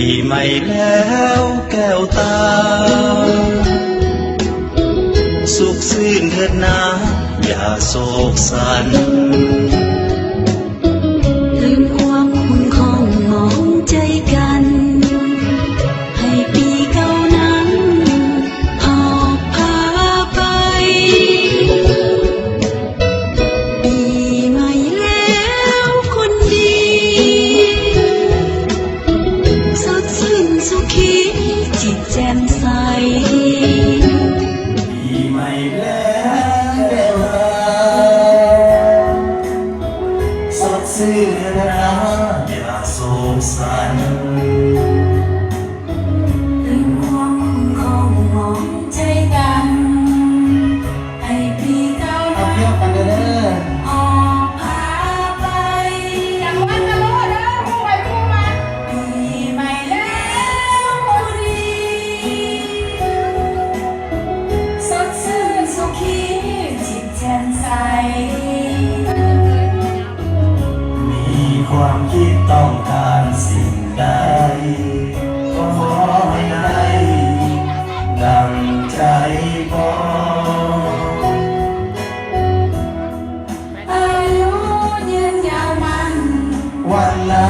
ປີໃໝ່ແລ້ວແກ້ວຕາ ສຸກຊື່ນເທີດນາ ຢ່າໂສກສັນ. ລືມຄວາມຂຸ້ນຂ້ອງໝອງໃຈກັນ ໃຫ້ປີເກົ່ານັ້ນອອກພາໄປ. ປີໃໝ່ແລ້ວຄົນດີ ສົດຊື່ນສຸຂີ ຈິດແຈ່ມໃສ. ປີໃໝ່ແລ້ວແກ້ວຕາ ສົດຊື່ນນາ ຢ່າໂສກສັນ. ລືມຄວາມຂຸ້ນຂ້ອງໝອງໃຈກັນ ໃຫ້ປີເກົ່ານັ້ນອອກພາໄປ. ຈັບມືກັນໂລດເດີ ຄູ່ໄປຄູ່ມາ. ປີໃໝ່ແລ້ວຄົນດີ ສົດຊື່ນສຸຂີ ຈິດແຈ່ມໃສ. ມີຄວາມຄິດຕ້ອງການສິ່ງໃດ ກໍຂໍໃຫ້ໄດ້ດັ່ງໃຈບອກ. ອາຍຸຍືນຍາວໝັ້ນ ວັນນະ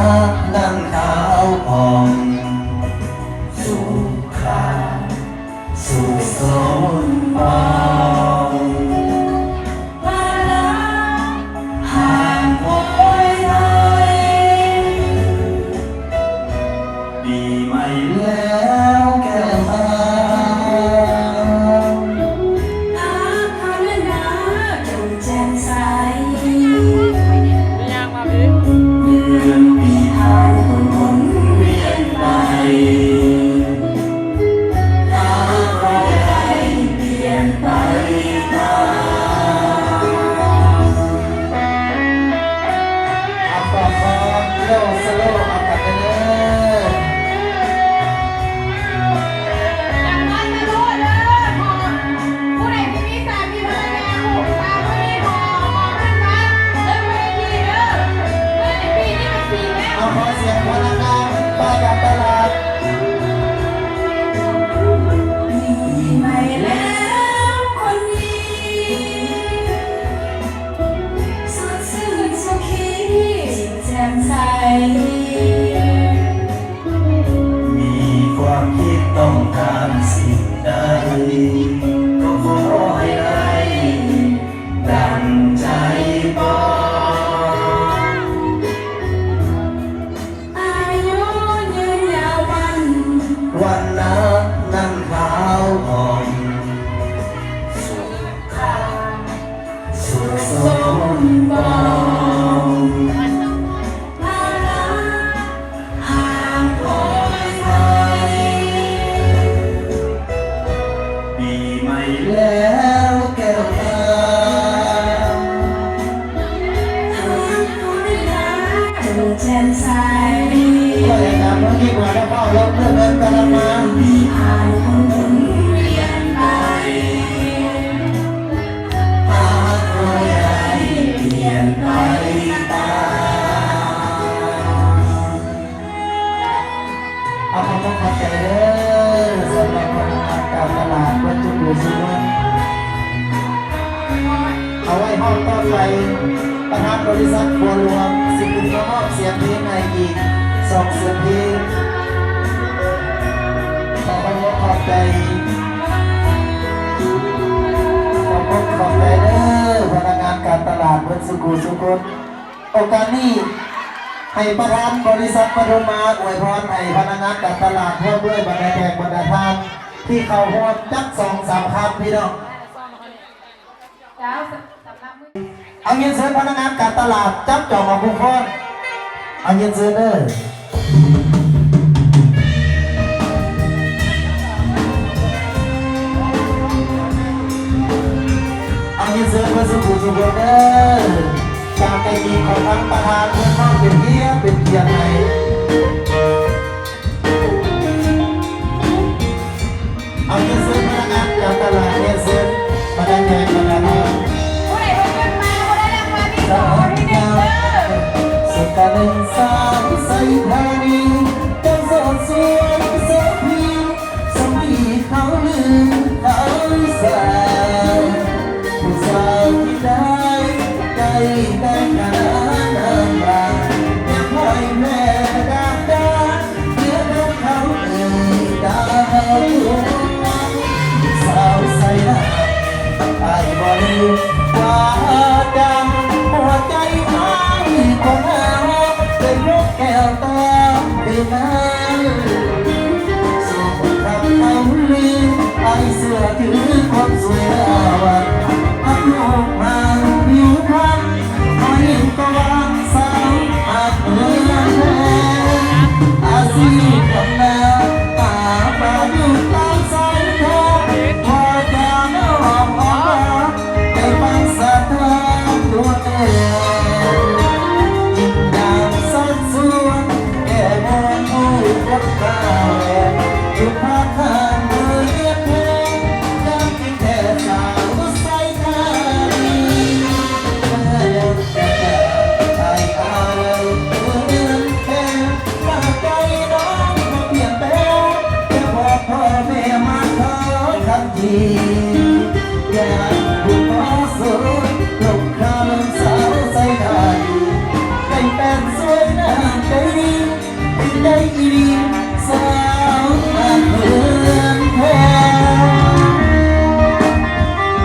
ນັນທາວຜ່ອງ ສຸຂະສຸກສົມປອງ ພາລະຫ່າງໂພຍໄພ. ປີໃໝ່ແລ້ວແກ້ວຕາ ພາວະນາຈົ່ງແຈ່ມໃສ. ເດືອນປີຜ່ານໝູນວຽນໄປ ຫາກບໍ່ໄດ້ປ່ຽນໄປຕາມ. ອາປາປາເຈົ້າສະໂລອາກັນເດີ. ຈັບມືກັນໂລດເດີ ຜູ້ໃດບໍ່ມີສາມີພັນລະຍາ ຜູ້ສາມີ ເອົາເງິນມາເດີ ບໍ່ໄດ້ຕີເດີ ເອີ ປີນີ້ມັນປີແລ້ວ. ເອົາ ຂໍສຽງພະນັກງານປ້າຍການຕະຫຼາດ. ປີໃໝ່ແລ້ວຄົນດີ ສົດຊື່ນສຸຂີ ຈິດແຈ່ມໃສ. ມີຄວາມຄິດຕ້ອງການສິ່ງໃດ ກໍຂໍໃຫ້ໄດ້ດັ່ງໃຈປອງ. ອາຍຸຍືນຍາວໝັ້ນ ວັນນະນັນທາວຜ່ອງ ສຸຂະສຸກສົມປອງ ພາລະຫ່າງໂພຍໄພ. ປີໃໝ່ແລ້ວແກ້ວຕາ ແຈ່ມໃສ. ຂ້ອຍຢາກຖາມເບິ່ງດີກວ່າ ຖ້າເວົ້າເລື່ອງເງິນກະລະມັງ ປີຜ່ານໝູນວຽນໄປ ຫາກບໍ່ໄດ້ປ່ຽນໄປຕາມ. ເອົາ ຂອບອົກຂອບໃຈເດີ ສຳລັບພະນັກງານການຕະຫຼາດເບິດທຸກຜູ້ທຸກຄົນ. ເອົາໄວ້ຮອບຕໍ່ໄປ ປະທານບໍລິສັດບົວຫຼວງຊິຂຶ້ນມາມອບສຽງເພງໃຫ້ອີກສອງສຽງເພງ. ຂໍຂອບອົກຂອບໃຈ ຂອບອົກຂອບໃຈເດີ ພະນັກງານການຕະຫຼາດເບິດສູ່ຜູ້ສູ່ຄົນ. ໂອກາດນີ້ ໃຫ້ປະທານບໍລິສັດປະທຸມມາອວຍພອນໃຫ້ພະນັກງານການຕະຫຼາດ ພ້ອມດ້ວຍບັນດາແຂກບັນດາທ່ານທີ່ເຂົ້າຮ່ວມຈັກສອງສາມຄຳ ພີ່ນ້ອງ. ເອົາ ຮຽນເຊີນພະນັກງານການຕະຫຼາດຈັບຈອງເອົາຜູ້ຟ້ອນ. ເອົາ ຮຽນເຊີນເດີ. ເອົາ ຮຽນເຊີນເບິດສູ່ຜູ້ສູ່ຄົນເດີ. ຈາກໃຈຈິງຂອງທາງປະທານ ເພື່ອຄວາມເປັນກຽດເປັນກຽດໃຫ້. ເອົາ ຮຽນເຊີນພະນັກງານການຕະຫຼາດ ຮຽນເຊີນພະນັກງານການຕະຫຼາດ. ຜູ້ໃດບໍ່ຂຶ້ນມາບໍ່ໄດ້ລາງວັນນີ້ ສະອອກທີ່ເດັດເດີ. ສະກາເລັນສາວໄຊທານີ ເຈົ້າສອດສວ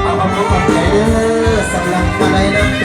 ເອົາ ຂອບໃຈເດີ ສຳລັບມາໄລນ້ຳໃຈ.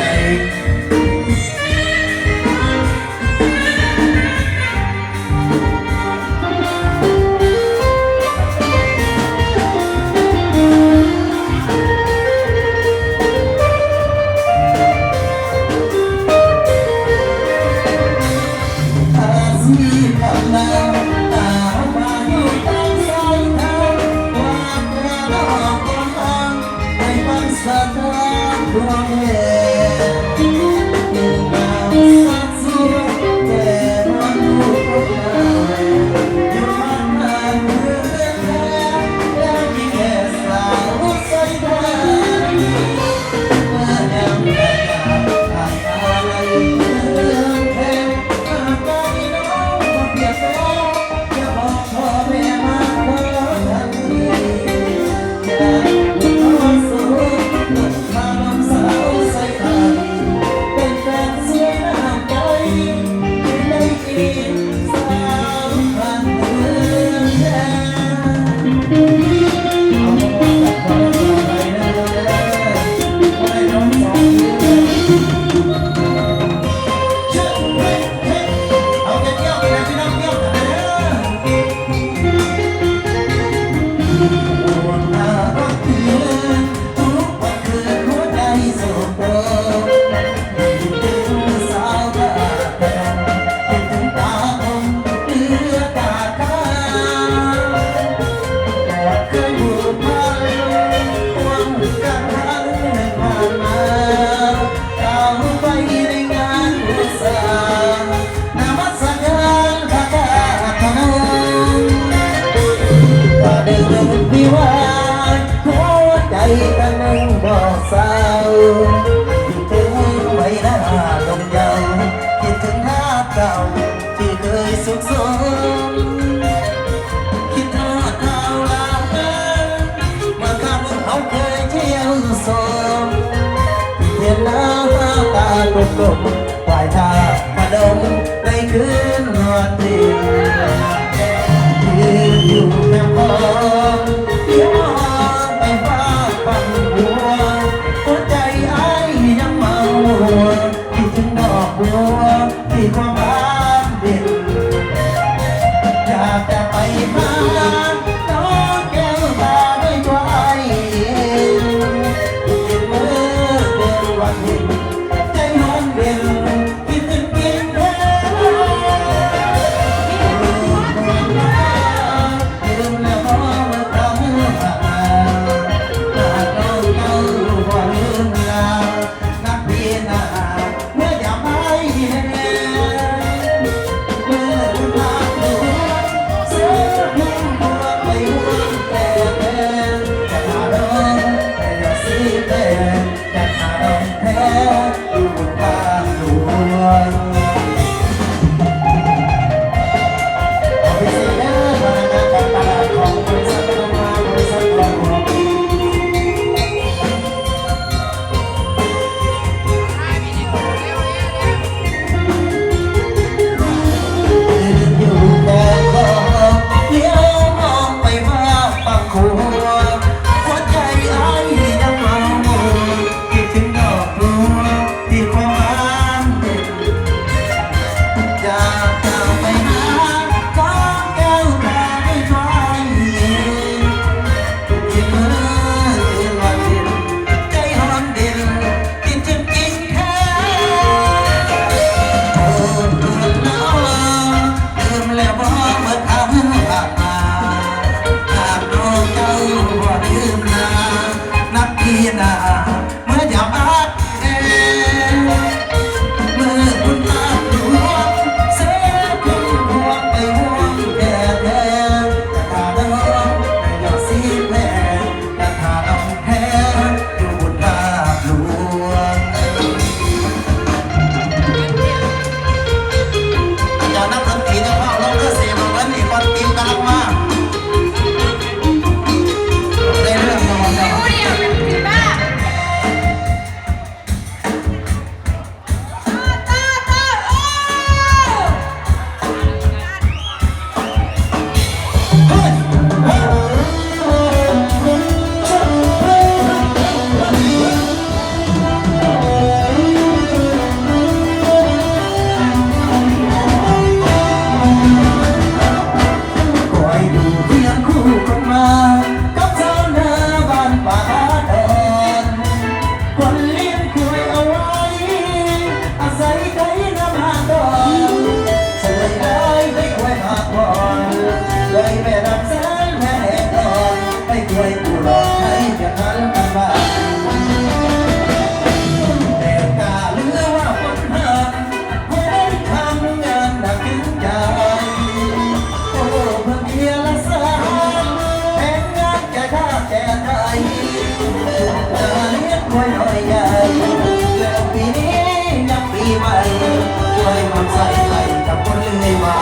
ໃສ່ໄຫຼກັບຄົນເລື້ອຍມາ.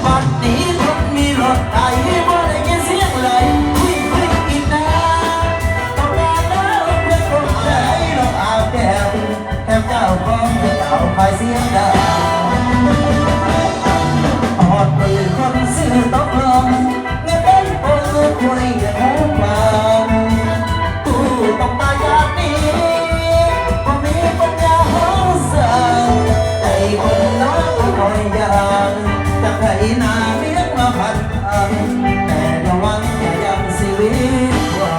ບັດນີ້ຄົນມີລົດໄຖບໍ່ໄດ້ຍິນສຽງເລີຍ ວິບວິບອີກນາ. ຕ້ອງການແລ້ວເພື່ອຄົນໃດລອງອາບແກ້ມ ແຖມເຈົ້າຂອງເຈົ້າພາຍສຽງດາ. ຮອດມືຄົນຊື່ຕົກລົງ ເງິນເປັນຜົນ ຄວນເງິນຫົວປານ ຜູ້ຕ້ອງຕາຍຢາດນີ້ ບໍ່ມີປັນຍາຫົກສາ ໃຈຄົນນ້ອຍກໍນ້ອຍຢາກ ຈະໄຖນາລ້ຽງມາພັນ ເອີ ແຕ່ລະວັງຢ່າຢັ້ງຊີວິດໄວ້.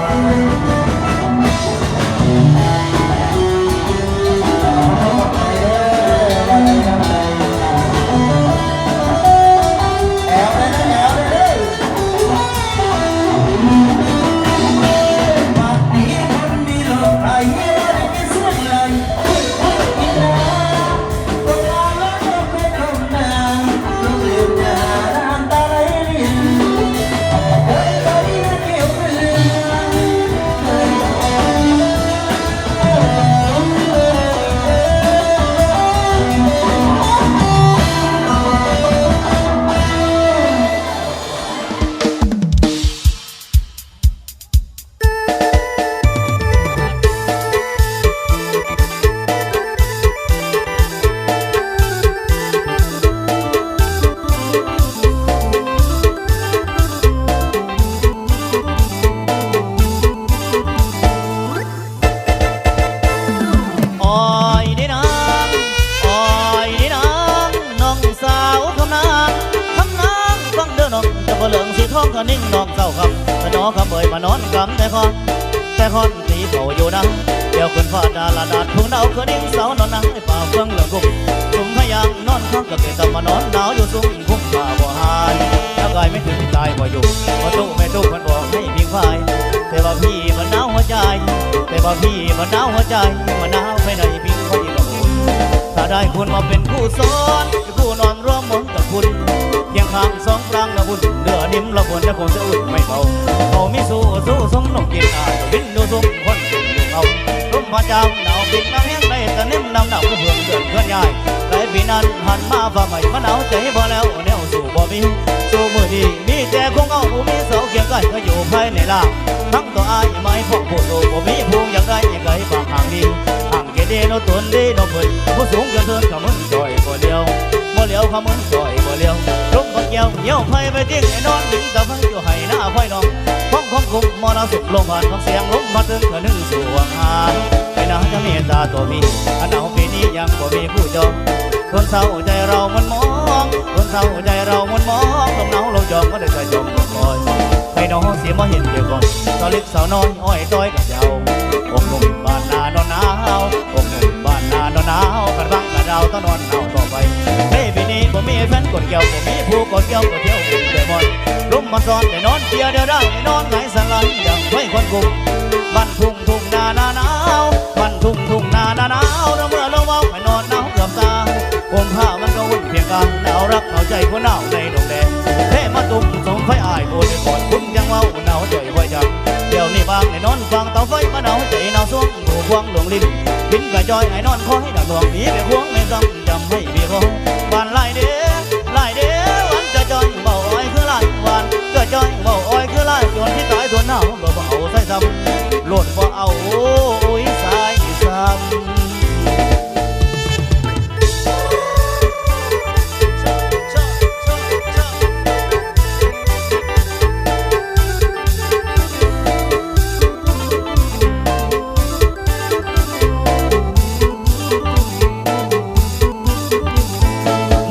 ອ້າຍເດ້ນາງ ອ້າຍເດ້ນາງ ນ້ອງສາວຄຳນາງ ຄຳນາງ ຟັງເດີນ້ອງ ຈະບໍ່ເຫຼືອງສີທອງຄະນິງນ້ອງເຈົ້າຄຳ ຂະໜໍຄຳເອີຍ ມານອນກຳແຕ່ຄອນ ແຕ່ຄອນຕີເຂົ້າຢູ່ນາ ແກ້ວຂຶ້ນຟ້າດາລະດາດ ພວກດາວຄະນິງສາວນອນນາ ໃນປ່າເຟືອງເຫຼືອງກຸ້ມ ສຸມພະຍາງນອນຄາງກະເກດ ຕຳມານອນໜາວຢູ່ຊຸ່ມ ກຸ້ມຜ້າບໍ່ຫາຍ ອາກາຍແມ່ນເປັນຕາຍບໍ່ຢູ່ ພໍ່ຕູ້ແມ່ຕູ້ເພິ່ນບອກໃຫ້ພິງພາຍ ແຕ່ວ່າພີ່ມັນໜາວຫົວໃຈ ແຕ່ວ່າພີ່ມັນໜາວຫົວໃຈ ມັນໜາວພາຍໃນພິງໄວ້ກະບຸນ ຖ້າໄດ້ຄຸນມາເປັນຄູ່ສອນ ຄູ່ນອນຮ່ວມມົນກັບຄຸນ ຄຽງຂ້າງສອງກາງລະບຸນ ເນື້ອນິ້ມລະບວນ ແຕ່ຄົງຈະອຸ່ນໄມ່ເບົາ ເຂົາມີສູ້ ສູ້ຊົງນົກກິນອາດ ບິນຢູ່ຊຸມ ຄົນເປັນຢູ່ເຂົາ ລົມພະເຈົ້າໜາວ ບິນມາແຮງໄດ້ຕະໜິມນຳໜາວ ຄືເພື່ອນເພື່ອນເພື່ອນຍາຍ ຫຼາຍປີນັ້ນ ຫັນມາຟ້າໃໝ່ ມາໜາວໃຈບໍ່ແລ້ວ ແນວສູ້ບໍ່ມີ ສູ້ມື້ນີ້ ມີແຕ່ຄົງເອົາ ຜູ້ມີເສົາຄຽງຂ້າງ ກໍຢູ່ພາຍໃນລ່າງ ທັງຕົວອ້າຍໝາຍພວກຜູ້ສູ້ ບໍ່ມີຜູ້ຢາກໄດ້ ໃກ້ບາງຫ່າງດີ ຫ່າງເກເດໂນຕົນດີໂນເພິ່ນ ຜູ້ສູງຈະເທີນຂະເມີນຈ່ອຍບໍ່ຫຼຽວ ບໍ່ຫຼຽວຂະເມີນຈ່ອຍບໍ່ຫຼຽວ ລົມພັດກ່ຽວ ຍ່ຽວໄຟໄປຕິ້ງ ໄອ້ນອນ ຕາໄຟຢູ່ໄຮ່ນາໄຟນອງ ຂອງຂອງຄຸ້ມມໍລະສຸບ ລົມພັດພັກສຽງ ລົມພັດເຖິງຂະໜຶ່ງສູ່ຫວ່າງຫາ ໄປນາຈະເມດຕາຕໍ່ພີ່ ອັນເອົາປີນີ້ຍັງບໍ່ມີຜູ້ຈອງ ຄົນເສົ້າໃຈເຮົາມັນມອງ ຄົນເສົ້າໃຈເຮົາມັນມອງ ລົມໜາວລົມຈອງ ບໍ່ໄດ້ໃສ່ຈອມບໍ່ຄອຍ ໃຜໜໍຊິມາເຫັນແກ່ກ່ອນ ສາວເລັກສາວນ້ອຍ ອ້ອຍຕ້ອຍກະເຈົ້າ ອົບໜຸ່ມບ້ານນານອນໜາວ ອົບໜຸ່ມບ້ານນານອນໜາວ ກັນວັງກະດາວ ຕານອນໜາວຕໍ່ໄປ ເພປີນີ້ບໍ່ມີແຟນກົດແກ້ວ ບໍ່ມີຜູ້ກົດແກ້ວ ກໍທ່ຽວຫຼິ້ນແຕ່ມ່ອນ ລົມມາຊ້ອນໄດ້ນອນເພຍດຽວດາຍ ໄດ້ນອນໄຫຼສະຫຼາຍ ດັ່ງໄຟຄວັນກຸ້ມ ບ້ານທຸ່ງ ທຸ່ງນາໜາໜາວ ບ້ານທຸ່ງ ທຸ່ງນາໜາໜາວ ເມື່ອລາວເວົ້າໃຫ້ນອນໜາວເກືອບຕາ ອົງພະມັນກໍອຸ່ນພຽງກາຍ ໜາວຮັກໜາວໃຈ ຜູ້ໜາວໃນດົງແດງ ເພມາຕຸ້ມສຸມໄຟອ້າຍ ຜູ້ໄດ້ກອດຄຸນຍັງເວົ້າ ໜາວຈ່ອຍໄວ້ຈັງ ດຽວນີ້ບາງໄດ້ນອນຟັງເຕົາໄຟ ມາໜາວໃຈໜາວຊ່ວງ ຜູ້ພວງຫຼວງລິນ ບິນກະຈ່ອຍ ໄອ້ນອນຄອຍ ດາກດວງ ມີແມ່ພວງແມ່ຊ້ຳ ຈຳໃຫ້ພີ່ຂໍ ບ້ານຫຼາຍເດ້ ຫຼາຍເດ້ ວັນກະຈ່ອຍ ເວົ້າອ້ອຍຄືຫຼາຍ ຫວານກະຈ່ອຍ ເວົ້າອ້ອຍຄືຫຼາຍ ຈົນທີ່ຕາຍທົນໜາວ ບໍ່ ບໍ່ເອົາໃສ່ຊ້ຳ ໂລດບໍ່ເອົາ ໂອ້ຍ ໃສ່ຊ້ຳ.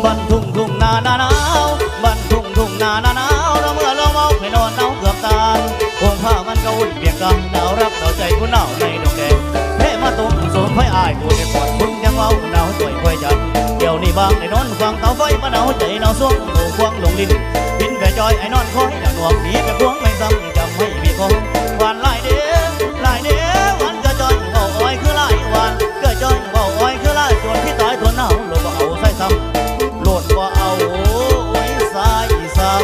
ບ້ານທຸ່ງ ທຸ່ງນາໜາໜາວ ບ້ານທຸ່ງ ທຸ່ງນາໜາໜາວ ເມື່ອລາວເວົ້າໃຫ້ນອນໜາວເກືອບຕາຍ ອົງພະມັນກໍອຸ່ນພຽງກາຍ ໜາວຮັກໜາວໃຈ ຜູ້ໜາວໃນດົງແດງ ເພມາຕຸ້ມສຸມໄຟອ້າຍ ຜູ້ໄດ້ກອດຄຸນຍັງເວົ້າ ໜາວຈ່ອຍໄວ້ຈັງ ດຽວນີ້ບາງໄດ້ນອນຟັງເຕົາໄຟ ມາໜາວໃຈໜາວຊ່ວງ ຜູ້ພວງຫຼວງລິນ ບິນກະຈ່ອຍ ໄອ້ນອນຄອຍ ດາກດວງ ມີແມ່ພວງແມ່ຊ້ຳ ຈຳໃຫ້ພີ່ຂໍ ຫວານຫຼາຍເດ້ ຫຼາຍເດ້ ຫວານກະຈ່ອຍ ເວົ້າອ້ອຍຄືຫຼາຍ ຫວານກະຈ່ອຍ ເວົ້າອ້ອຍຄືຫຼາຍ ຈົນທີ່ຕາຍທົນໜາວ ໂລດບໍ່ເອົາໃສ່ຊ້ຳ ໂລດບໍ່ເອົາໃສ່ຊ້ຳ.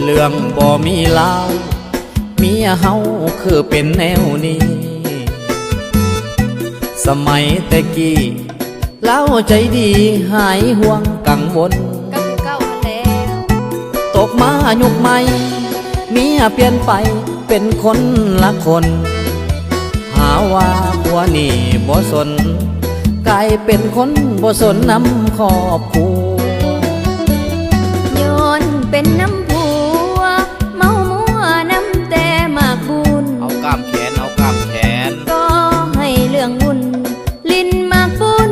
ເລື່ອງບໍ່ມີລາວ ເມຍເຮົາຄືເປັນແນວນີ້. ສະໄໝແຕ່ກີ້ ລາວໃຈດີ ຫາຍຫ່ວງກັງວົນ ກໍຄືເກົ່າຫັ້ນແຫຼະ. ຕົກມາຍຸກໃໝ່ ເມຍປ່ຽນໄປເປັນຄົນລະຄົນ. ຫາວ່າຜົວນີ້ບໍ່ສົນ ກາຍເປັນຄົນບໍ່ສົນນຳຄອບຄົວ. ຍ້ອນເປັນນຳຜົວ ເມົາມົວນຳແຕ່ໝາກບຸນ. ເອົາກ້າມແຂນ ເອົາກ້າມແຂນ. ກໍໃຫ້ເລື່ອງວຸ່ນ ຫຼິ້ນໝາກບຸນ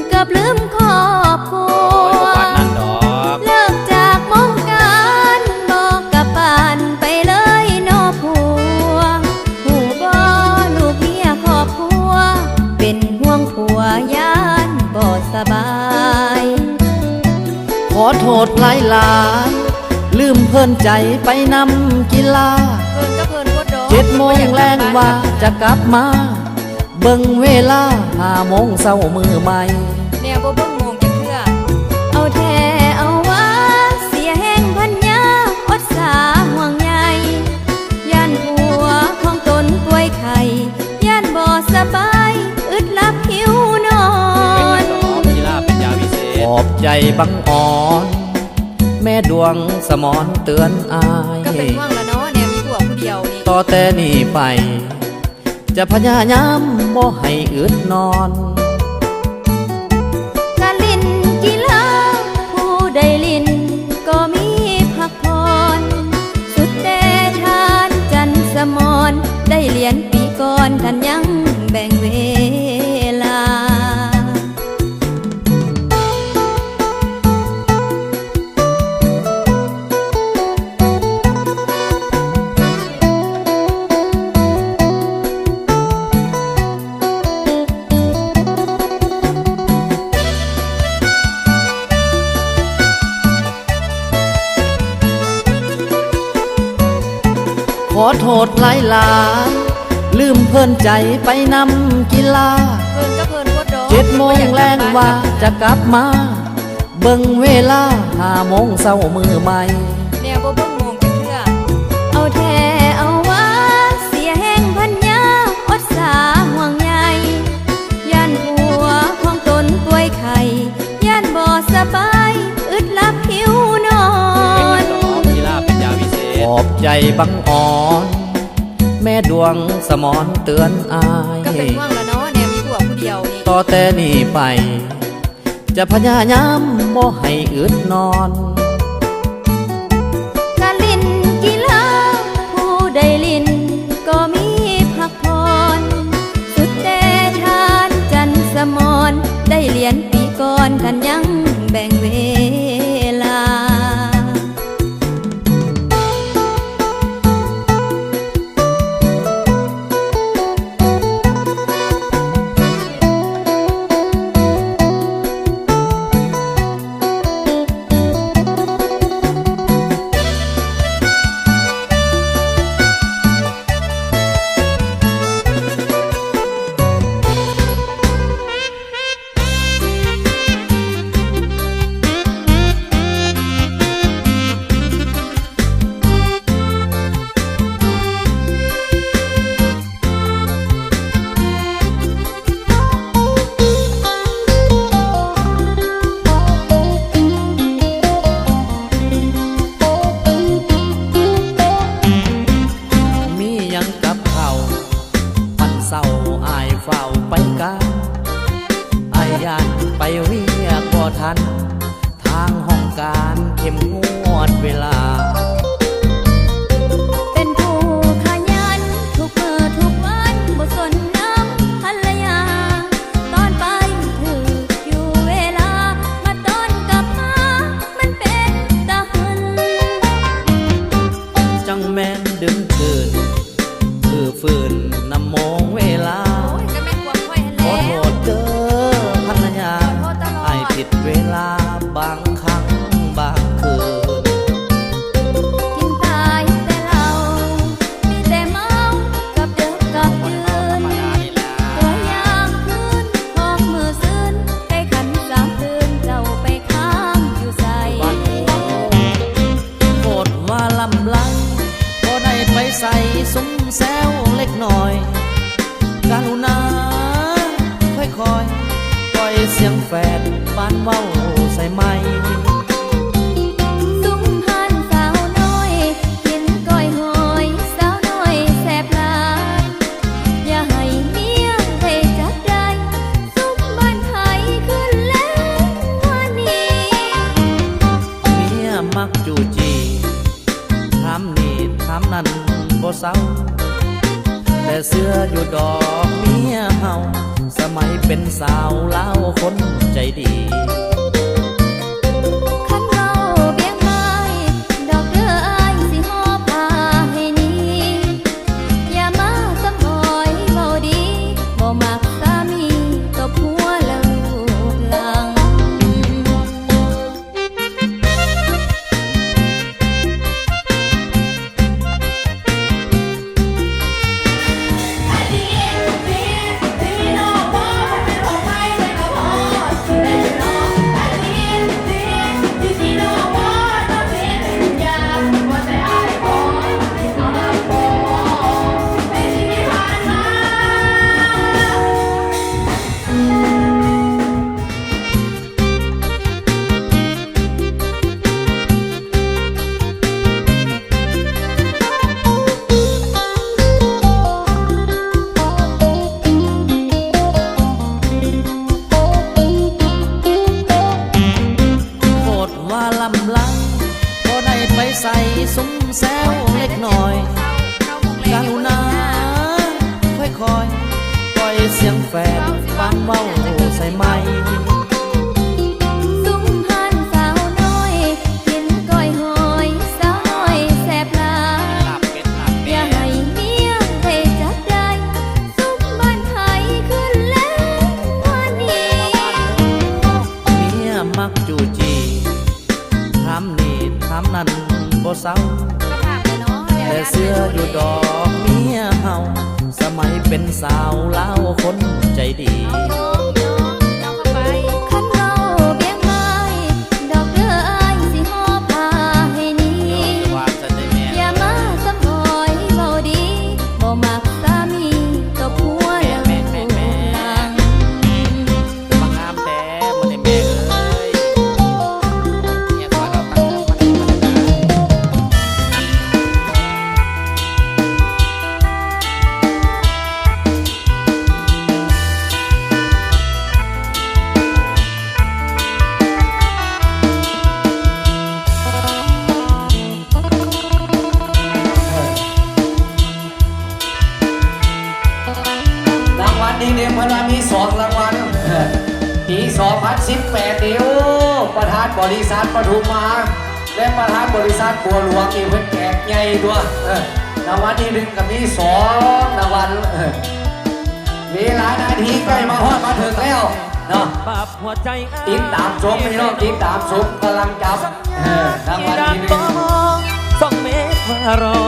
ເກືອບລືມຄອບຄົວ. ໂອ້ຍ ບໍ່ປານນັ້ນດອກ. ເລີກຈາກວົງການ ບໍ່ກະປານໄປເລີຍນໍຜົວ. ຮູ້ບໍ່ ລູກເມຍຄອບຄົວ ເປັນຫ່ວງຜົວຢ້ານບໍ່ສະບາຍ. ຂໍໂທດຫຼາຍໆ ລືມເພີນໃຈໄປນຳກິລາ. ເພີນກໍເພີນໂພດດອກ. ເຈັດໂມງແລງວ່າຈະກັບມາ ເບິ່ງເວລາຫ້າໂມງເຊົ້າມື້ໃໝ່. ແນວບໍ່ເບິ່ງໂມງຈັກເທື່ອ. ເອົາແທ້ເອົາວ່າ ເສຍແຮງພັນຍາ ອົດສາຫ່ວງໃຍ. ຢ້ານຜົວຂອງຕົນປ່ວຍໄຂ້ ຢ້ານບໍ່ສະບາຍ ອຶດຫຼັບຫິວນອນ. ເປັນຫຍັງດອກ ກິລາເປັນຢາວິເສດ. ຂອບໃຈບັງອອນ ແມ່ດວງສະໝອນເຕືອນອ້າຍ. ກໍເປັນຫ່ວງລະເນາະ ແນວມີຜົວຜູ້ດຽວນີ້. ຕໍ່ແຕ່ນີ້ໄປ ຈະພະຍາຍາມບໍ່ໃຫ້ອຶດນອນ. ກະຫຼິ້ນກິລາ ຜູ້ໃດຫຼິ້ນກໍມີພັກຜ່ອນ. ສຸດແຕ່ທ່ານຈັນສະໝອນ ໄດ້ຫຼຽນປີກ່ອນ ທ່ານຍັງແບ່ງເວລາ. ຂໍໂທດຫຼາຍໆ ລືມເພີນໃຈໄປນຳກິລາ. ເພິ່ນກໍເພິ່ນໂພດດອກ. ເຈັດໂມງແລງວ່າຈະກັບມາ ເບິ່ງເວລາຫ້າໂມງເຊົ້າມື້ໃໝ່. ແນວບໍ່ເບິ່ງໂມງຈັກເທື່ອ. ເອົາແທ້ເອົາວ່າ ເສຍແຮງພັນຍາ ອົດສາຫ່ວງໃຍ. ຢ້ານຜົວຂອງຕົນປ່ວຍໄຂ້ ຢ້ານບໍ່ສະບາຍ ອຶດຫຼັບຫິວນອນ. ເປັນຫຍັງດອກ ກິລາເປັນຢາວິເສດ. ຂອບໃຈບັງອອນ ແມ່ດວງສະໝອນເຕືອນອ້າຍ. ກໍເປັນຫ່ວງລະເນາະ ແນວມີຜົວຜູ້ດຽວນີ້. ຕໍ່ແຕ່ນີ້ໄປ ຈະພະຍາຍາມບໍ່ໃຫ້ອຶດນອນ. ກະຫຼິ້ນກິລາ ຜູ້ໃດຫຼິ້ນກໍມີພັກຜ່ອນ. ສຸດແຕ່ທ່ານຈັນສະໝອນ ໄດ້ຫຼຽນປີກ່ອນ ທ່ານຍັງແບ່ງເວລາ. ມີຫຍັງກັບເຂົາ ມັນເສົ້າ ອ້າຍຟ້າວໄປການ. ອ້າຍຢ້ານໄປວຽກບໍ່ທັນ ທາງຫ້ອງການເຂັ້ມງວດເວລາ. ເປັນຜູ້ຂະຫຍັນທຸກມື້ທຸກວັນ ບໍ່ສົນນຳພັນລະຍາ. ຕອນໄປຖືກຢູ່ເວລາ ມາຕອນກັບມາ ມັນເປັນຕາຫຶນ. ຈັ່ງແມ່ນດຶງຄືນ ຄືຟື້ນນຳໂມງເວລາ. ໂອ້ຍ ກໍແມ່ນຄວາມຂ້ອຍຫັ້ນແຫຼະ. ຂໍໂທດເດີພັນລະຍາ ຂໍໂທດຕະຫຼອດ ອ້າຍຜິດເວລາບາງຄັ້ງບາງຄືນ. ຊຸມແຊວເລັກນ້ອຍ ກະລຸນາຄ່ອຍໆ ປ່ອຍສຽງແຟດບ້ານເວົ້າໃສ່ໄມ. ຊຸມຮ້ານສາວນ້ອຍ ກິນກ້ອຍຫອຍ ສາວນ້ອຍແຊບຫຼາຍ ຢ່າໃຫ້ເມຍໄດ້ຈັບໄດ້ ຊຸມບ້ານໃຜຄືນແລງວານນີ້ ເມຍມັກຈູ້ຈີ້ ຖາມນີ້ຖາມນັ້ນບໍ່ເຊົາ ແຕ່ເຊື່ອຢູ່ດອກເມຍເຮົາ ສະໄໝເປັນສາວລາວຄົນໃຈດີ. ຄັນເວົ້າບຽງມາຍ ດອກເດີອ້າຍຊິຫໍ່ຜ້າໃຫ້ໜີ ຢ່າມາສຳອອຍເວົ້າດີ ບໍ່ມັກສາມີຕົບຫົວແລ້ວລູບຫຼັງ. ໂຄດວ່າລຳລາຍ ບໍ່ໄດ້ໄປໃສ ຊຸມແຊວເລັກນ້ອຍ ກະລຸນາຄ່ອຍໆ ປ່ອຍສຽງແຟດບ້ານເວົ້າໃສ່ໄມ. ຊຸມຮ້ານສາວນ້ອຍ ກິນກ້ອຍຫອຍ ສາວນ້ອຍແຊບຫຼາຍ ຢ່າໃຫ້ເມຍໄດ້ຈັບໄດ້ ຊຸມບ້ານໃຜຄືນແລງວານນີ້ ເມຍມັກຈູ້ຈີ້ ຖາມນີ້ຖາມນັ້ນບໍ່ເຊົາ ແຕ່ເຊື່ອຢູ່ດອກເມຍເຮົາ ສະໄໝເປັນສາວລາວຄົນໃຈດີ. ຄັນເວົ້າບຽງມາຍ ດອກເດີອ້າຍຊິຫໍ່ຜ້າໃຫ້ໜີ ຢ່າມາສຳອອຍເວົ້າດີ ບໍ່ມັກສາມີຕົບຫົວແລ້ວລູບຫຼັງ. ລາງວັນນີ້ເດ້ ເພິ່ນວ່າມີສອງລາງວັນ ເອີ ປີສອງພັນສິບແປດນີ້ ໂອ້ ປະທານບໍລິສັດປະທຸມມະຫາ ແລະ ປະທານບໍລິສັດບົວຫຼວງນີ້ ເພິ່ນແຈກໃຫຍ່ຕົວະ ເອີ ລາງວັນທີໜຶ່ງກໍມີສອງລາງວັນ ເອີ ເວລານາທີໃກ້ມາຮອດມາເຖິງແລ້ວເນາະ ຕິດຕາມຊົມພີ່ນ້ອງ ຕິດຕາມຊົມກຳລັງຈັບ ເອີ ລາງວັນທີໜຶ່ງ ສອງເມັດວ່າລໍ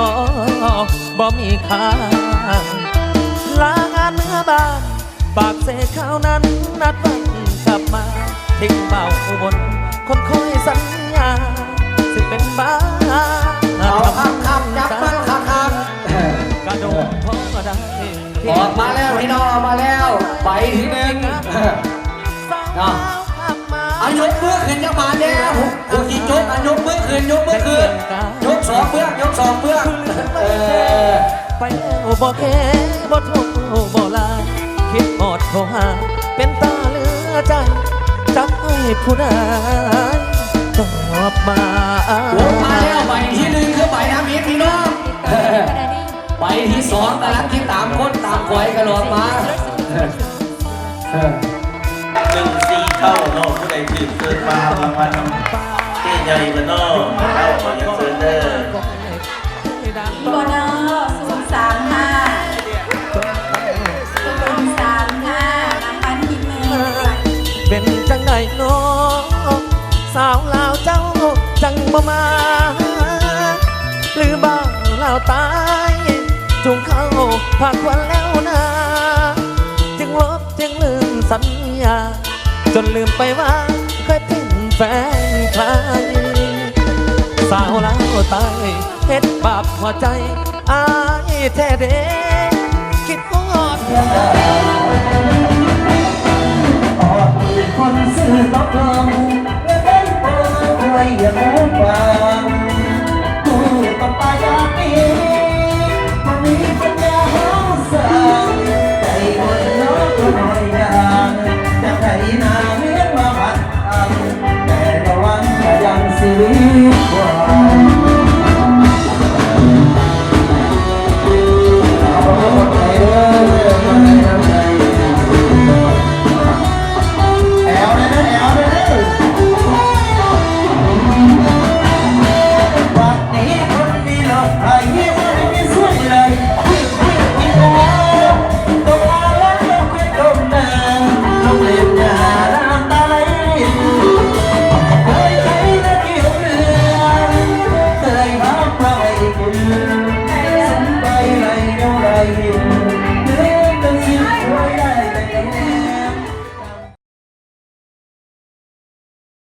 ບໍ່ມີຄ້າງ ລາງານເມືອບ້ານ ປາກເຊຂ່າວນັ້ນນັດວັນກັບມາ ທິງເບົາອຸບົນຄົນຄອຍສັນຍາ ຊິເປັນບ້າ ເອົາຄັກໆ ຈັບມັນຄັກໆ ກະດົງພໍໄດ້ ອອກມາແລ້ວພີ່ນ້ອງ ອອກມາແລ້ວ ໃບທີໜຶ່ງ ເນາະ ເອົາຍົກມືຂຶ້ນຈັກບາດແດ່ ຜູ້ທີ່ຈົກ ເອົາຍົກມືຂຶ້ນ ຍົກມືຂຶ້ນ ຍົກສອງເບື້ອງ ຍົກສອງເບື້ອງ ເອີ ໄປແລ້ວບໍ່ແຄບໍ່ໂທບໍ່ລາ ຄິດຮອດໂທຫາ ເປັນຕາເຫຼືອໃຈ ຈັກໃຫ້ຜູ້ໃດຕອບມາ. ລົງມາແລ້ວ ໃບທີໜຶ່ງຄືໃບທຳອິດພີ່ນ້ອງ ໃບທີສອງກຳລັງຕິດຕາມຄົນຕາມຄວາຍກັນອອກມາ. ເອີ ໜຶ່ງສີ່ເກົ້າເນາະ ຜູ້ໃດຖືກເຊີນມາຮັບລາງວັນນຳເຈ້ໃຫຍ່ເພິ່ນເນາະ ເອົາ ຂໍຮຽນເຊີນເດີ ມີບໍ່ເນາະ ສູນສາມຫ້າ ສູນສາມຫ້າ ລາງວັນທີໜຶ່ງ ເປັນຈັ່ງໃດເນາະ ສາວລາວເຈົ້າຈັ່ງບໍ່ມາ ຫຼືບ່າວລາວໃຕ້ຈູງເຂົ້າພາກວັນແລ້ວນາ ຈຶ່ງລົບ ຈຶ່ງລືມສັນຍາ ຈົນລືມໄປວ່າເຄີຍເປັນແຟນໃຜ ສາວລາວໃຕ້ເຮັດບາບຫົວໃຈອ້າຍ ແທ້ເດ້ ຄິດຮອດເທື່ອ ອອກເປັນຄົນຊື່ຕົກລົງ ເງິນເດືອນບໍ່ຊ່ວຍຢາກຮູ້ຟັງ ກູຕ້ອງຕາຍຢາກໜີ ບໍ່ມີປັນຍາເຮົາສ້າງ ໃຈຄົນເນາະກໍນ້ອຍຢ່າງ ຢາກໄຖນາເລ້ຽງມາພັດອັນ ແຕ່ລະວັງກະຍັງຊີວິດ